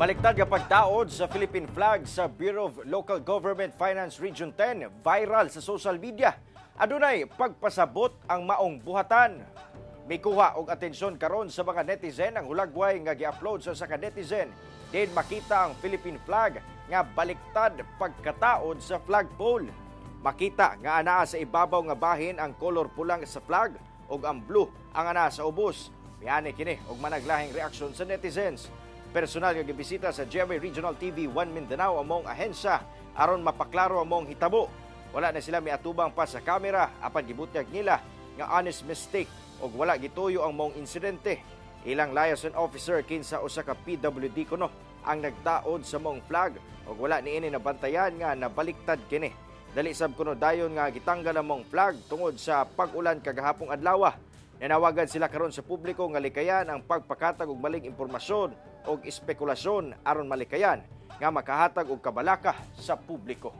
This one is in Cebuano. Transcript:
Baliktad nga pagtaod sa Philippine flag sa Bureau of Local Government Finance Region 10 viral sa social media. Adunay pagpasabot ang maong buhatan. Mikuha og atensyon karon sa mga netizen ang hulagway nga gi-upload sa usa ka netizen. Din makita ang Philippine flag nga baliktad pagkataod sa flagpole. Makita nga anaa sa ibabaw nga bahin ang kolor pulang sa flag ug ang blue ang anaa sa ubos. Miani kini og managlahing reaksyon sa netizens. Personal nga gibisita sa GMA Regional TV 1 Mindanao ang maong ahensya aron mapaklaro ang maong hitabo. Wala na sila miatubang pa sa kamera apan gibutyag nila nga honest mistake ug wala gituyo ang maong insidente. Ilang liaison officer kinsa usa ka PWD kuno ang nagtaod sa maong flag ug wala niini nabantayan nga nabaliktad kini. Dali sab kuno dayon nga gitanggal ang maong flag tungod sa pag-ulan kagahapong adlaw. Nanawagan sila karon sa publiko nga likayan ang pagpakatag og maling impormasyon og espekulasyon aron malikayan nga makahatag og kabalaka sa publiko.